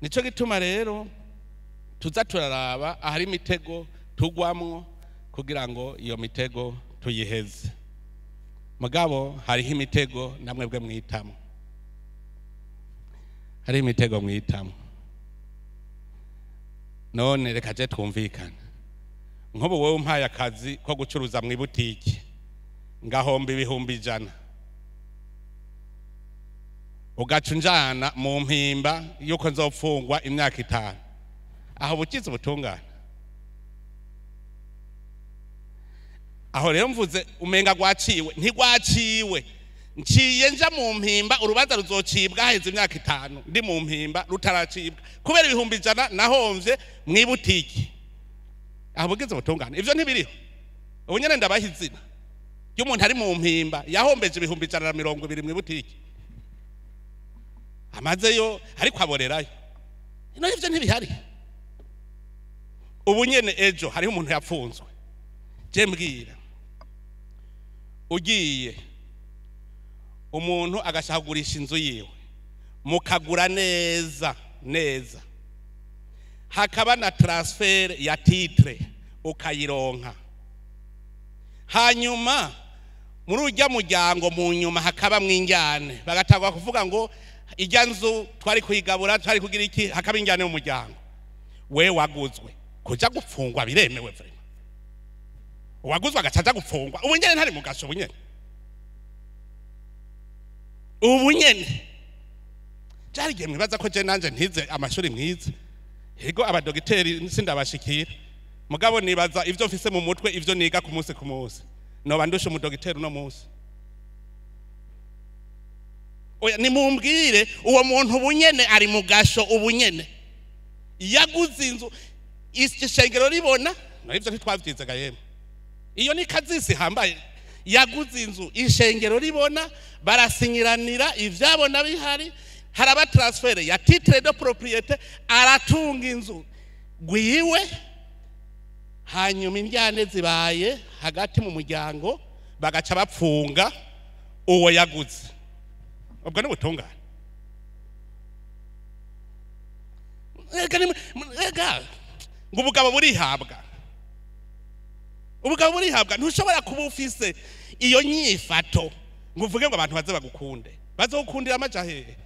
Nico gituma rero tuza turaraba ahari imitego tugwamwo kugira ngo iyo mitego tuyiheze. Mugabo hariho imitego namwe bwe mwitamo, hariho imitego mwitamo. None reka je twumvikane, nk'ubu wowe umpaye akazi ko gucuruza mu ibutiki ngahomba 100,000, ugaca unjana mu mpimba yuko nzopfungwa imyaka 5, aho bukize ubutungane? Aho rero mvuze umenga gwaciwe, ntigwaciwe, nciye nja mu mpimba, urubanza ruzocibwa haheze imyaka 5 ndi mu mpimba rutaracibwa kubera 100,000 nahomvye mu ibutiki. Aho bugize ubutungane? Ivyo ntibiriho. Ubu nyene ndabaha izina ry'umuntu ari mu mpimba yahombeje 120,000 mu ibutiki, amazeyo ariko aborerayo. Ino ivyo ntibihari. Ubu nyene ejo hariho umuntu yapfunzwe, je mbwira ugiye umuntu agashaka kugurisha inzu yiwe, mukagura neza neza, hakaba na transfer ya titre ukayironka, hanyuma muri ujya muryango mu nyuma hakaba mwinjyane, bagatangwa kuvuga ngo ijya nzu twari kuyigabura twari kugira iki, hakaba injyane mu muryango. We waguzwe kuja gupfungwa biremewe vraiment? Uwaguzwe agacaja gupfungwa ubu nyene ntari mu gasho, ubu nyene, ubu nyene cyari gihe mwibaza ko je nanje ntize amashuri mwize, yego abadogiteri sindabashikira, mugabo nibaza ivyo mfise mu mutwe, ivyo niga ku munsi ku munsi, noba ndusha umudogiteri uno munsi. Oya nimumbwire uwo muntu ubu nyene ari mu gasho, ubu nyene yaguze inzu ishengero ribona, no ivyo ntitwavyizaga yemwe, iyo ni kazisi hambaye. Yaguze inzu ishengero ribona, barasinyiranira ivyabona bihari, haraba transfert ya titre de propriété, aratunga inzu gwiwe. Hanyuma indyane zibaye hagati mu muryango bagaca bapfunga uwo yaguze. Ubwo ni ubutungane? Ega ngo ubugabo burihabwa, ubugabo burihabwa. Ntushobora kuba ufise iyo nyifato ngo uvuge ngo abantu baze bagukunde, bazokundira amaja hehe?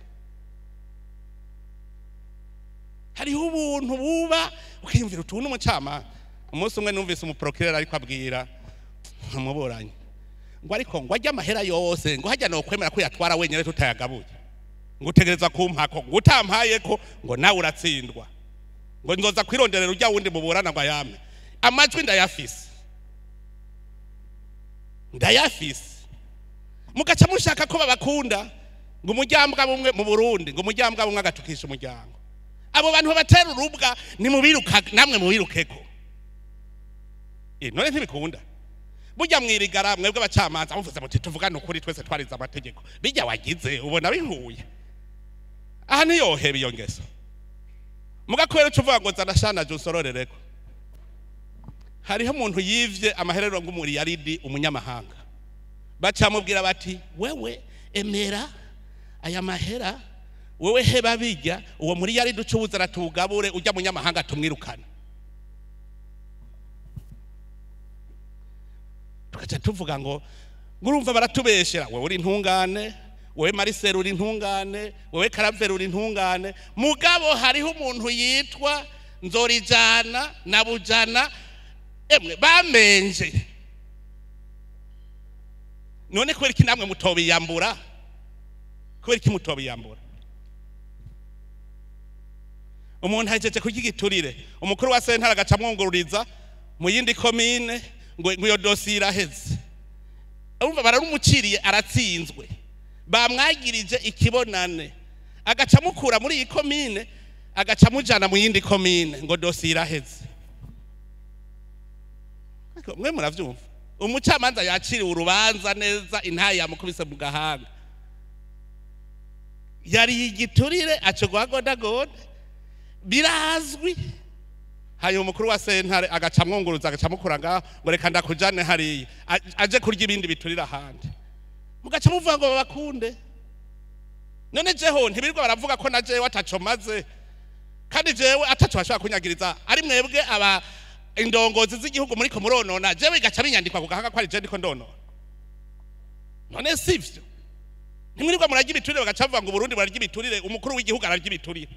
Hariho ubuntu buba ukiyumvira utuntu umucamanza. Umunsi umwe numvise umuprocureur ariko abwira umuburanyi ngo ariko ngo ajya amahera yose ngo hajya no kwemera ko yatwara wenyene tutayagabuye, ngo utegereza kumpako, ngo utampaye ko ngo nawe uratsindwa, ngo nzoza kwironderera ujya wundi muburana ngo ayame. Amajwi ndayafise, ndayafise. Mugaca mushaka ko babakunda, ngo umuryango bumwe mu Burundi, ngo umuryango bumwe agatukisha umuryango. Abo bantu babatera urubwa ni mubiruka, namwe mubirukeko. None ntibikunda. Burya mwirigara mwebwe abacamanza muvuze muti tuvugane ukuri twese twarize amategeko, bijya wagize ubona bihuye. Aha ntiyoheba iyo ngeso. Mugakubera ucuvuga ngo zana shana usororereko. Hariho umuntu yivye amaherero ngo umuri yaridi umunyamahanga, bacamubwira bati wewe emera aya mahera, wewe heba bijya uwo muri yaridi ucubuza aratugabure ujya munyamahanga tumwirukana. Tukaca tuvuga ngo ngurumva baratubeshera, wewe uri intungane, wewe Marcel uri intungane, wewe Karaveri uri intungane, mugabo hariho umuntu yitwa Nzorijana na Bujana, emwe bamenje. None kubera iki namwe mutobiyambura? Kubera iki mutobiyambura? Umuntu ahejeje kurya igiturire, umukuru wa sentare agaca amwungururiza mu yindi komine ngo iyo dosiye iraheze. Urumva bararumuciriye aratsinzwe, bamwagirije ikibonane, agaca amukura muri iyi komine agaca amujana mu yindi komine ngo dosiye iraheze. Mwe muravyumva? Umucamanza yakiriwe urubanza neza, intaye yamukubise mu gahanga, yari igiturire acogwa godagoda birazwi. Hanyuma umukuru wa sentare agaca amwunguruza agaca amukura ngaho ngo reka ndakujane hariya, aje kurya ibindi biturira ahandi. Mugaca muvuga ngo babakunde. None jeho ntibirirwa baravuga ko na jewe ataco maze. Kandi jewe ataco bashobora kunyagiriza, ari mwebwe aba indongozi z'igihugu muriko muronona, jewe igaca binyandikwa ku gahanga ko ari je ndiko ndonona. None sivyo? Ntimwirirwa murarya ibiturire, bagaca bavuga ngo Burundi bararya ibiturire, umukuru w'igihugu ararya ibiturire.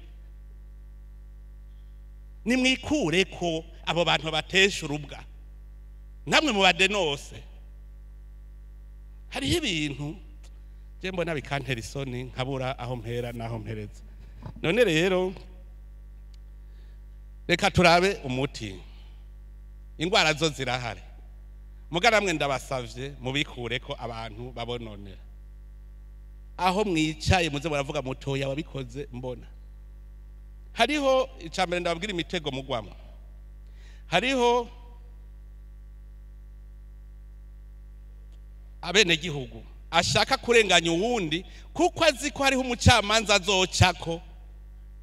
Nimwikure ko abo bantu batesha urubwa, namwe mu badenose. Hariho ibintu je mbona bikantera isoni, nkabura aho mpera n'aho mpereza. None rero reka turabe umuti. Ingwara zo zirahari, muga namwe ndabasavye mubikure ko abantu babononera. Aho mwicaye muze muravuga mutoya wabikoze mbona. Hariho icambere ndababwira imitego mugwamo. Hariho abenegihugu ashaka kurenganya uwundi kuko azi ko hariho umucamanza azocako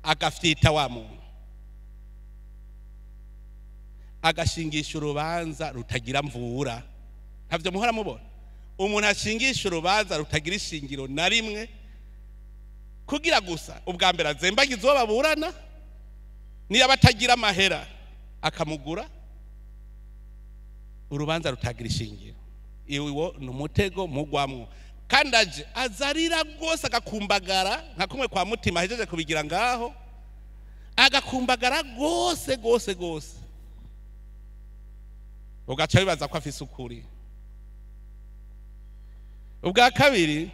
agafyita wa muntu, agashingisha urubanza rutagira mvura. Ntavyo muhora mubona umuntu ashingisha urubanza rutagira ishingiro na rimwe, kugira gusa ubwa mbere azembagize uwo baburana, niyo abatagira amahera akamugura. Urubanza rutagira ishingiro, iwo ni umutego mugwamwo. Kandi aje azarira rwose agakumbagara nka kumwe kwa mutima ahejeje kubigira ngaho, agakumbagara rwose rwose rwose, ugaca wibaza ko afise ukuri. Ubwa kabiri,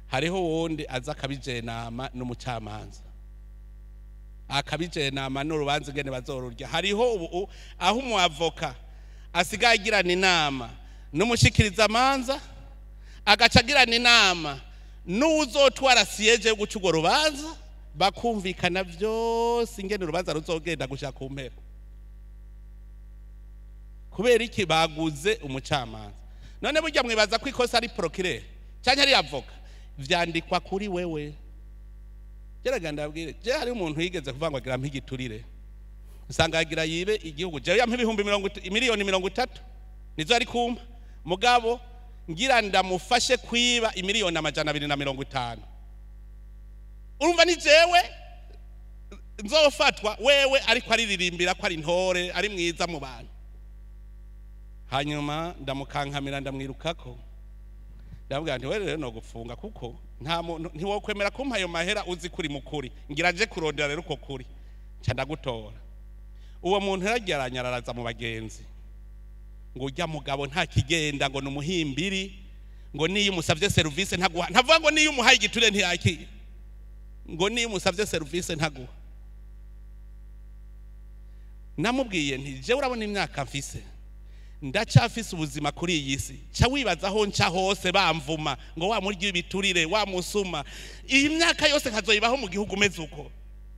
hariho wundi aza akabijenama n'umucamanza, akabijenama n'urubanza ingene bazorurya. Hariho ubu aho umuavoka asigaye agirana inama n'umushikirizamanza, agaca agirana inama n'uwuzotwara siyeje yo guca urwo rubanza, bakumvikana vyose ingene urubanza ruzogenda gushika ku mpera. Kubera iki? Baguze umucamanza. None burya mwibaza ko ikosa ari procureur canke ari avoka? Vyandikwa kuri wewe. Gerageza ndabwire, je hari umuntu yigeze kuvuga ngo agira mpigiturire, usanga agira yibe igihugu. Je yampa ibihumbi miliyoni 30 nizo ari kumpa, mugabo ngira ndamufashe kwiba imiliyoni 250. Urumva ni jewe nzofatwa, wewe ariko ariririmbira ko ari ntore, ari mwiza mu bantu. Hanyuma ndamukankamira, ndamwirukako, ndabwira nti wewe rero no gufunga, kuko nta muntu ntiwokwemera kumpa ayo mahera uzi kuri mukuri, ngira nje kurondera rero uko kuri, nca ndagutora. Uwo muntu yaragiye aranyararaza mu bagenzi ngo ujya mugabo nta kigenda, ngo ni umuhimbiri, ngo niyo umusavye service ntaguha. Ntavuga ngo niyo umuhaye igiture ntiyakira, ngo niyo umusavye service ntaguha. Namubwiye nti je urabona imyaka mfise, ndacafise ubuzima kuri iyi si, ca wibaza aho nca hose bamvuma ngo wa muryi w'ibiturire, wa musuma, iyi myaka yose nkazoyibaho mu gihugu umeze uko,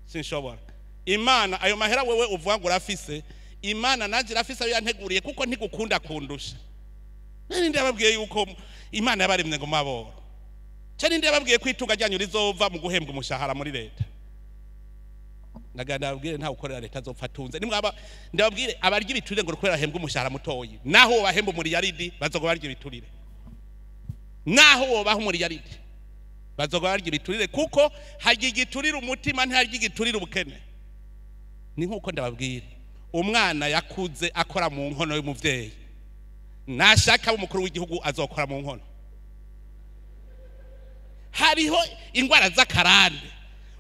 sinshobora. Imana ayo mahera wewe uvuga ngo urafise, Imana nanje irafise ayo yanteguriye, kuko ntigukunda kundusha. Nari ndababwiye yuko Imana yabaremye ngo maboro. Ca ninde yababwiye ko itunga ryanyu rizova mu guhembwa umushahara muri leta? Ndababwire nta ukorera leta azopfa atunze. Nimwaba ndababwire abarya ibiturire ngo rukorera ahembwa umushahara mutoyi, naho bahemba umuriyaridi bazoga barya ibiturire, naho wobaha umuriyaridi bazoga barya ibiturire, kuko harya igiturire umutima, ntiharya igiturire ubukene. Ni nkuko ndababwire, umwana yakuze akora mu nkono y'umuvyeyi, nashaka umukuru w'igihugu azokora mu nkono. Hariho ingwara z'akarande,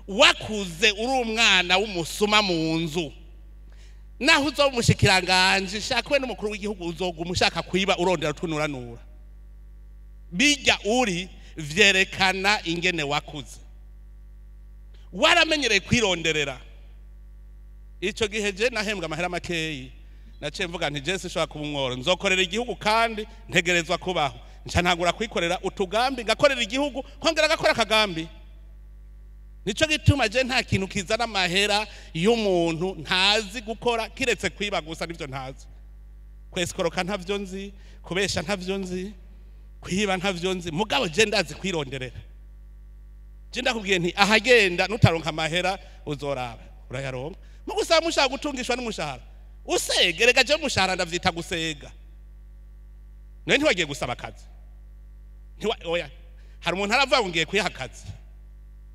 wakuze uri umwana w'umusuma mu nzu, naho uzoba umushikiranganje, shaka we n'umukuru w'igihugu uzoguma ushaka kwiba urondera utunuranura. Bijya uri vyerekana ingene wakuze, waramenyereye kwironderera. Ico gihe je nahembwa amahera makeyi, naciye mvuga nti je sinshobora kuba umworo, nzokorera igihugu kandi ntegerezwa kubaho. Nca ntangura kwikorera utugambi, ngakorera igihugu, nkongera ngakora akagambi. Nico gituma je nta kintu kizana amahera y'umuntu ntazi gukora kiretse kwiba gusa, nivyo ntazi. Kwesikoroka ntavyo nzi, kubesha ntavyo nzi, kwiba ntavyo nzi, mugabo je ndazi kwironderera. Je ndakubwiye nti ahagenda nutaronka amahera uzoraba urayaronka. Mugusaba mushaka gutungishwa n'umushahara, usege rega je umushahara ndavyita gusega. None ntiwagiye gusaba akazi? Oya, hari umuntu aravuga ngo ngiye kwiha akazi,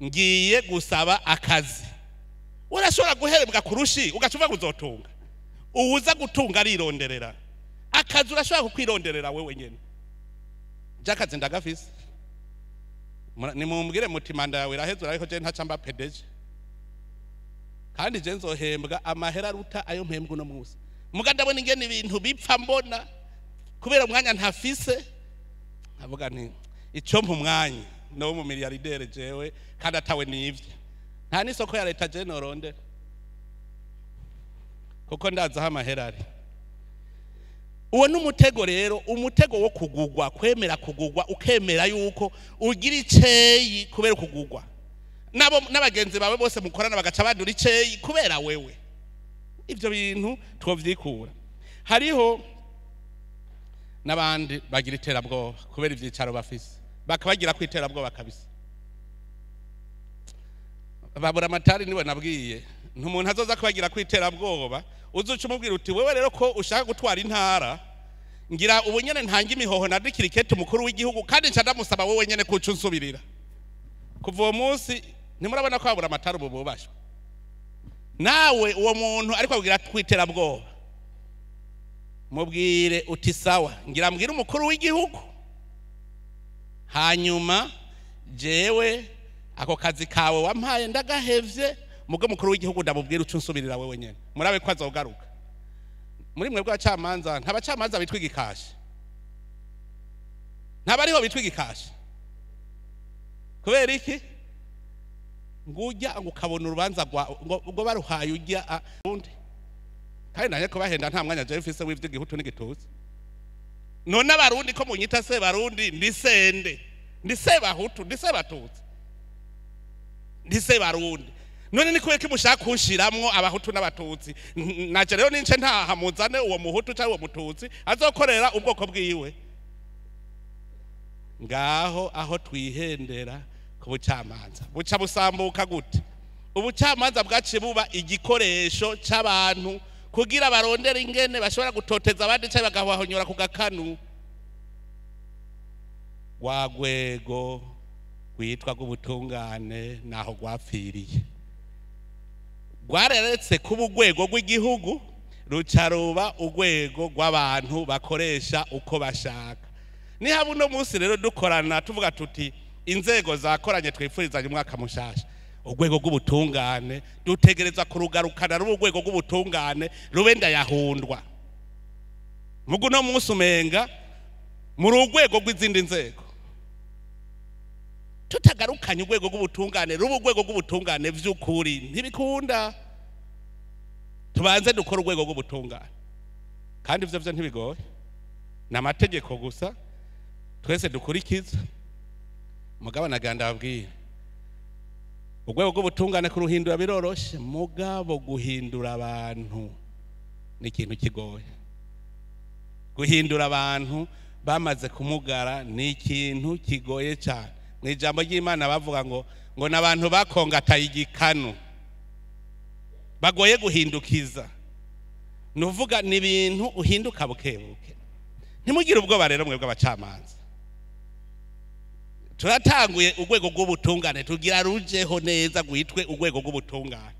ngiye gusaba akazi. Urashobora guherebwa ku rushi ugaca uva kuzotunga. Uwuza gutunga arironderera. Akazi urashobora kukwironderera wewe nyene. Je akazi ndagafise. Nimumbwire muti manda yawe iraheze, ariko je ntaca mba PDG. Kandi je nzohembwa amahera aruta ayo mpembwa uno munsi. Muga ndabona ingene ibintu bipfa mbona kubera umwanya ntafise, nkavuga nti ico mpa umwanya no mu miliyardere jewe kandi atawe nivye. Nta n'isoko ya leta je norondera, kuko ndazi aho amahera ari. Uwo ni umutego rero, umutego wo kugugwa, kwemera kugugwa, ukemera yuko ugira iceyi kubera kugugwa. Nabo n'abagenzi bawe bose mukorana bagaca badura iceyi kubera wewe. Ivyo bintu twovyikura. Hariho n'abandi bagira iterabwoba kubera ivyicaro bafise, bakabagira ku iterabwoba kabisa. Babura amatari niwe nabwiye, ntumuntu azoza kubagira ku iterabwoba, uzuca umubwira uti wewe rero ko ushaka gutwara intara, ngira ubu nyene ntanga imihoho nandikira ikete umukuru w'igihugu, kandi nca ndamusaba wewe nyene kuca unsubirira. Kuva uwo munsi ntimurabona ko babura amatari ubu bubashwe. Nawe uwo muntu ariko abwira kwiterabwoba, mubwire uti sawa, ngira mbwire umukuru w'igihugu, hanyuma jewe ako kazi kawe wampaye ndagahevye, mugo mukuru w'igihugu ndamubwira uca unsubirira wewe nyene. Murabe ko azogaruka. Muri mwebwe abacamanza, nta bacamanza bitwa igikashi, ntabariho bitwa igikashi. Kubera iki? Ngujya ngo ukabona urubanza ngo baruhaye ujya undi. Kandi naye kubahenda nta mwanya je mfise w'ivyo igihutu n'igitutsi. None abarundi ko munyita se barundi, ndi sende, ndi se bahutu, ndi se batutsi, ndi se barundi. None ni kubera ko mushaka kunshiramwo abahutu n'abatutsi? Naje rero nince ntaha muzane uwo muhutu cyangwa uwo mututsi azokorera ubwoko bwiwe. Ngaho aho twihendera ku bucamanza buca busambuka gute? Ubucamanza bwaciye buba igikoresho c'abantu kugira barondere ingene bashobora gutoteza abandi cyangwa bagahonyora ku gakanu. Rwa rwego rwitwa rw'ubutungane naho rwapfiriye, rwareretse kuba urwego rw'igihugu, ruca ruba urwego rw'abantu bakoresha uko bashaka. Nihaba uno munsi rero dukorana tuvuga tuti inzego zakoranye twifurizanye umwaka mushasha, urwego rw'ubutungane dutegereza kurugarukana ruba urwego rw'ubutungane rube ndayahundwa. Mugu no munsi umenga muri urwego rw'izindi nzego, tutagarukanye urwego rw'ubutungane ruba urwego rw'ubutungane vy'ukuri ntibikunda. Tubanze dukora urwego rw'ubutungane, kandi ivyo vyo ntibigoye, ni amategeko gusa twese dukurikiza. Mugabo naganda ababwira, urwego rw'ubutungane kuruhindura biroroshe, mugabo guhindura abantu ni ikintu kigoye. Guhindura abantu bamaze kumugara ni ikintu kigoye cyane. Mu ijambo ry'Imana bavuga ngo n'abantu bakongataye igikanu bagoye guhindukiza. Nuvuga ni ibintu uhinduka buke buke. Ntimugire ubwoba rero mwebwe abacamanza. Turatanguye urwego rw'ubutungane tugira rujeho neza gwitwe urwego rw'ubutungane.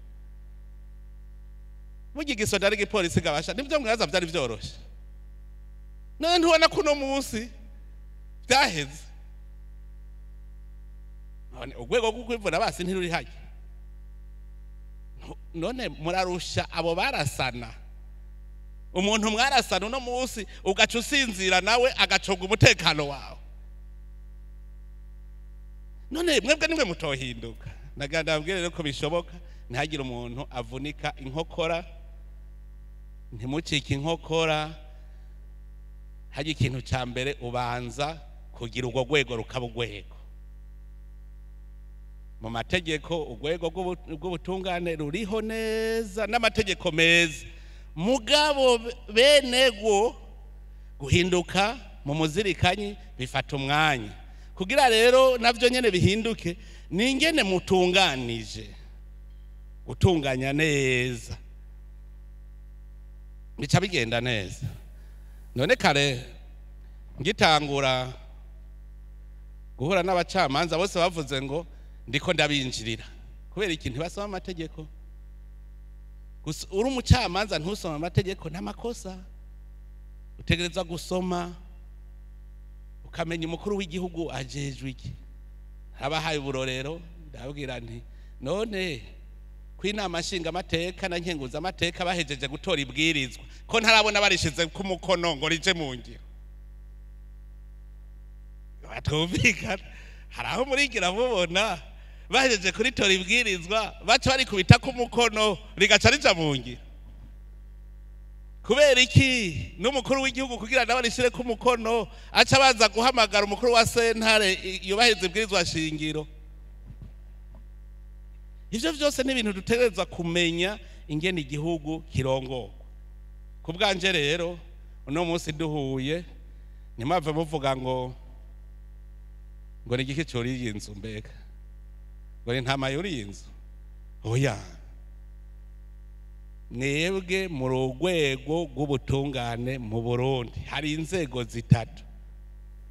Burya igisoda n'igipolisi gabasha nibyo mwaza byari byoroshe. None ntubona ko uno munsi byaheze? None urwego rwo kwivuna basi ntiruri hajya. None murarusha abo barasana. Umuntu mwarasana uno munsi ugaca usinzira nawe agaconga umutekano wawe. None mwebwe nimwe mutohinduka. Naganda abwire rero ko bishoboka, ntihagire umuntu avunika inkokora, ntimucike inkokora. Hajya ikintu ca mbere ubanza kugira urwo rwego rukaba urwego. Mu mategeko urwego rw'ubutungane ruriho neza n'amategeko meza, mugabo benego guhinduka mu muzirikanyi bifata umwanya. Kugira rero navyo nyene bihinduke ni ingene mutunganije, gutunganya neza bica bigenda neza. None kare ngitangura guhura n'abacamanza bose bavuze ngo ndiko ndabinjirira, kubera ikintu basoma amategeko. Gusa uri umucamanza ntusoma amategeko n'amakosa. Utegerezwa gusoma ukamenya umukuru w'igihugu ajejwe iki. Habahaye uburorero, ndabwira nti none ko inama nshingamateka na nkenguzamateka bahejeje gutora ibwirizwa, ko ntarabona barishize ku mukono ngo rije mu ngiro. Batumvikana. Hari aho murigira mubona bahejeje kuritora ibwirizwa baca barikubita ku mukono rigaca rija mu ngiro. Kubera iki n'umukuru w'igihugu kugira nawe arishire ku mukono aca baza guhamagara umukuru wa sentare yubahiriza ibwirizwa shingiro? Ivyo vyose ni ibintu dutegerezwa kumenya ingene igihugu kirongorwa. Ku bwanje rero uno munsi duhuye, ntimwave muvuga ngo ni igiki curiye inzu, mbega ngo ni intama yuriye inzu. Oya, mwebwe mu rwego rw'ubutungane mu Burundi hari inzego zitatu.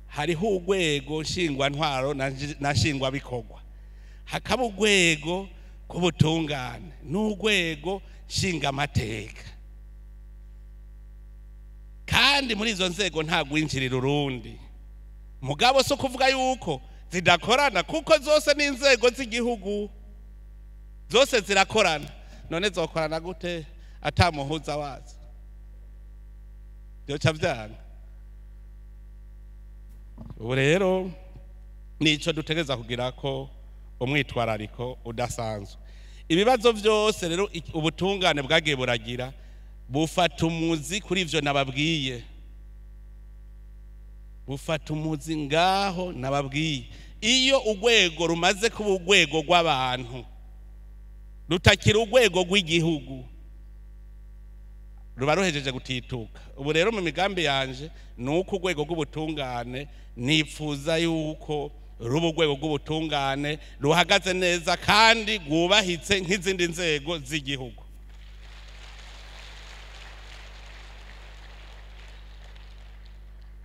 Hariho urwego nshingwantwaro na nshingwabikorwa, hakaba urwego rw'ubutungane n'urwego nshingamateka. Kandi muri izo nzego nta gwinjirira urundi. Mugabo so kuvuga yuko zidakorana, kuko zose ni inzego z'igihugu, zose zirakorana. None zokorana gute atamuhuza wazo? Byoca vyanga. Ubu rero nico dutegereza kugira ko umwitwarariko udasanzwe. Ibibazo vyose rero ubutungane bwagiye buragira bufata umuzi kuri ivyo nababwiye, bufata umuzi ngaho nababwiye. Iyo urwego rumaze kuba urwego rw'abantu, rutakira urwego rw'igihugu, ruba ruhejeje gutituka. Ubu rero mu migambi yanje ni uko urwego rw'ubutungane nipfuza yuko ruba urwego rw'ubutungane ruhagaze neza kandi rwubahitse nk'izindi nzego z'igihugu.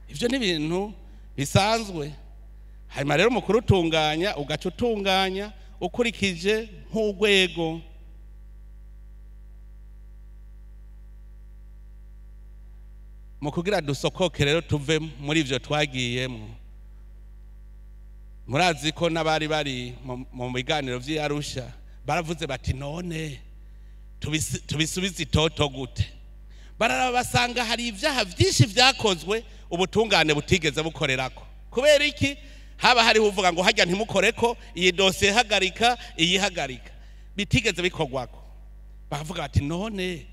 Ivyo ni ibintu bisanzwe. Hanyuma rero mu kurutunganya ugaca utunganya ukurikije nk'urwego. Mu kugira dusokoke rero tuve muri ivyo twagiyemo, murazi ko n'abari bari mu biganiro vy'i Arusha baravuze bati none tubisubize itoto gute? Bararaba basanga hari ivyaha vyinshi vyakozwe ubutungane butigeze bukorerako. Kubera iki? Haba hariho uvuga ngo hajya ntimukoreko, iyi dosiye hagarika, iyi hagarika, bitigeze bikorwako. Bakavuga bati none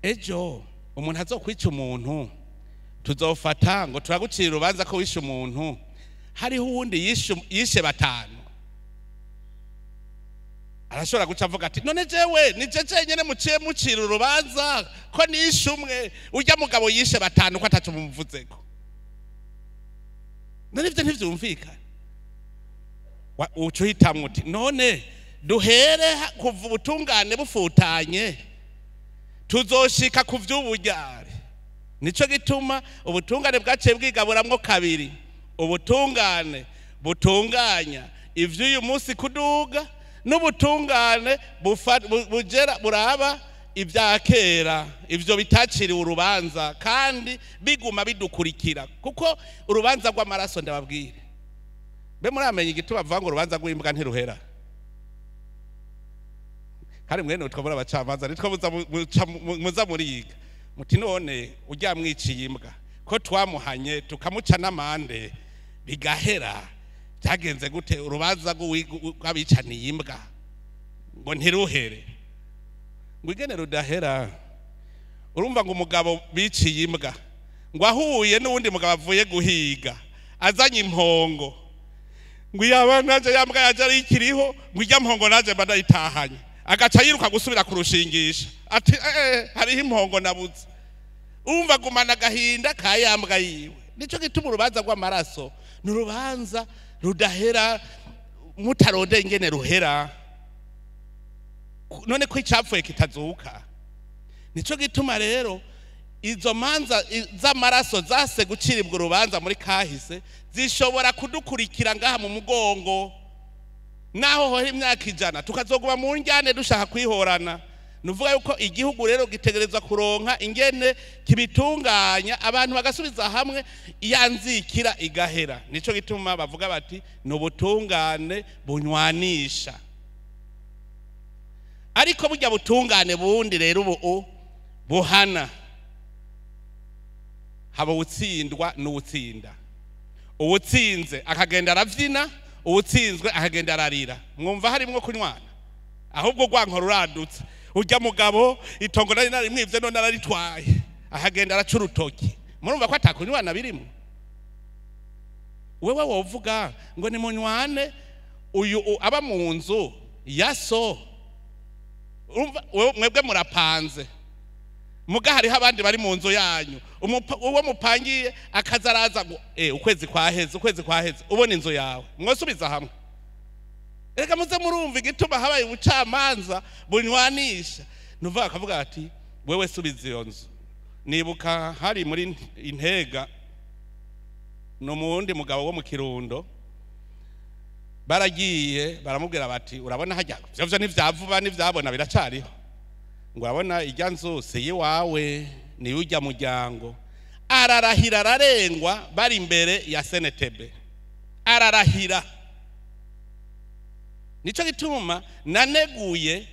ejo umuntu azokwica umuntu tuzofata ngo turagucira urubanza ko wishe umuntu, hariho uwundi yishe batanu. Arashobora guca avuga ati none jewe ni je jenyene muciye mucira urubanza ko nishe umwe, urya mugabo yishe batanu ko ataco mumuvuzeko. None ivyo ntivyumvikana. Uca uhitamwo uti none duhere kuva ubutungane bufutanye tuzoshika ku vy'uburyari. Nico gituma ubutungane bwaciye bwigaburamwo kabiri: ubutungane butunganya ivy'uyu munsi kuduga, n'ubutungane bugera buraba ibya kera, ivyo bitaciriwe urubanza kandi biguma bidukurikira. Kuko urubanza rw'amaraso, ndababwire, be muramenye igituma bavuga ngo urubanza rw'imbwa ntiruhera. Kandi mwene utwo muri abacamanza nitwo muza muriga muti none urya mwiciye imbwa ko twamuhanye tukamuca n'amande bigahera, byagenze gute urubanza rw'abicaniye imbwa ngo ntiruhere? Ngo igene rudahera. Urumva ngo umugabo biciye imbwa ngo ahuye n'uwundi mugabo avuye guhiga azanye impongo, ngo yaba naje ya mbwa yaje ari ikiriho, ngo ijya mpongo naje mba ndayitahanye, agaca yiruka gusubira kurushingisha ati hariho impongo nabuze. Urumva gumana agahinda ka ya mbwa yiwe. Nico gituma urubanza rw'amaraso ni urubanza rudahera mutarondeye ingene ruhera. None ko icapfuye kitazuka. Nico gituma rero izo manza z'amaraso zase guciribwa urubanza muri kahise zishobora kudukurikira ngaha mu mugongo, naho hora imyaka 100 tukazoguma mu njyane dushaka kwihorana. Nuvuga yuko igihugu rero gitegerezwa kuronka ingene kibitunganya, abantu bagasubiza hamwe, yanzikira igahera. Nico gituma bavuga bati ni ubutungane bunywanisha. Ariko burya butungane bundi rero ubu buhana, haba utsindwa n'uwutsinda. Uwutsinze akagenda aravyina, uwutsinzwe akagenda ararira. Mwumva harimwo kunywana? Ahubwo rwankora uradutse, urya mugabo itongo nari narimwivye none araritwaye, akagenda araca urutoki. Murumva ko atakunywana birimo? Wewe wovuga ngo ni munywane, uyu aba mu nzu ya so, urumva mwebwe murapanze, muga hariho abandi bari mu nzu yanyu, uwo mupangiye akazaraza ngo ukwezi kwaheze, ukwezi kwaheze, ubona inzu yawe, mwosubiza hamwe. Reka muze murumva igituma habaye ubucamanza bunywanisha. Nuvuga akavuga ati wewe subiza iyo nzu. Nibuka hari muri Intega no muwundi mugabo wo mu Kirundo, baragiye baramubwira bati urabona hajya ivyo nivyavuba nivyabona biracariho, ngo urabona ijya nzu si iwawe ni ujya muryango. Ararahira ararengwa, bari imbere ya Senetebe, ararahira. Nico gituma naneguye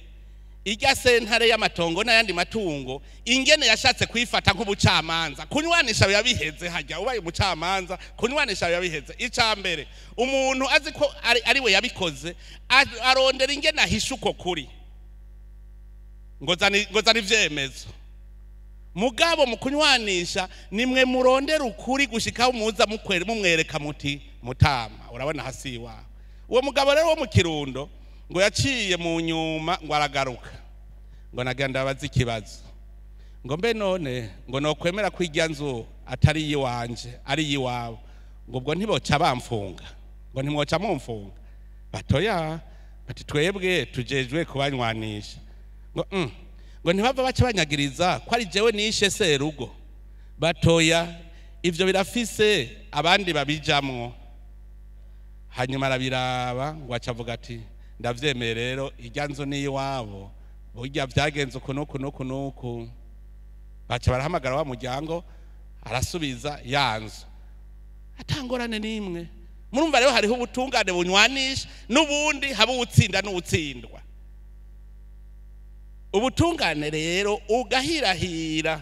ijya sentare y'amatongo n'ayandi matungo ingene yashatse kwifata nk'ubucamanza. Kunywanisha biba biheze, hajya ubaye umucamanza kunywanisha biba biheze. Icambere umuntu azi ko ari we yabikoze, arondera ingene ahisha uko kuri, ngo zana ivyemezo. Mugabo mu kunywanisha nimwe murondera ukuri gushikaho muza mumwereka muti mutama urabona hasi iwawe. Uwo mugabo rero wo mu Kirundo ngo yaciye mu nyuma ngo aragaruka, ngo nagenda abaza ikibazo, ngo mbe none ngo nokwemera ko ijya nzu atari iyiwanje ari iyiwabo, ngo ubwo ntiboca bamfunga, ngo ntimwoca mumfunga. Batoya bati twebwe tujejwe kubanywanisha. Ngo ngo ntibava baca banyagiriza ko ari jewe nishe serugo. Batoya ivyo birafise abandi babijamwo. Hanyuma arabiraba ngo aca avuga ati ndavyemeye rero ijya nzu ni iwabo, burya vyagenze uku nuku nuku nuku. Baca barahamagara wa muryango, arasubiza ya nzu atangorane n'imwe. Murumva rero hariho ubutungane bunywanisha n'ubundi haba uwutsinda n'uwutsindwa. Ubutungane rero ugahirahira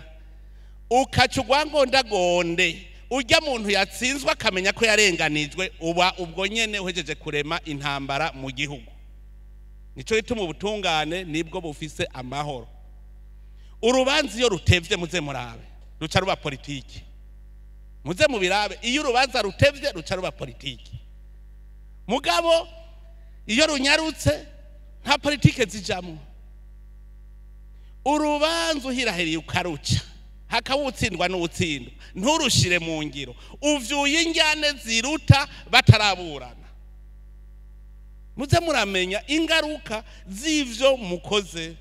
ukaca urwangondagonde, ujya muntu yatsinzwe akamenya ko yarenganijwe, uba ubwo nyene uhejeje kurema intambara mu gihugu. Nico gituma ubutungane nibwo bufise amahoro. Urubanza iyo rutevye muze murabe ruca ruba politiki, muze mubirabe. Iyo urubanza rutevye ruca ruba politiki, mugabo iyo runyarutse nta politike zijamwo. Urubanza uhirahiriye ukaruca hakawutsindwa n'uwutsindwa, nturushire mu ngiro, uvyuye injyane ziruta bataraburana. Muze muramenya ingaruka z'ivyo mukoze.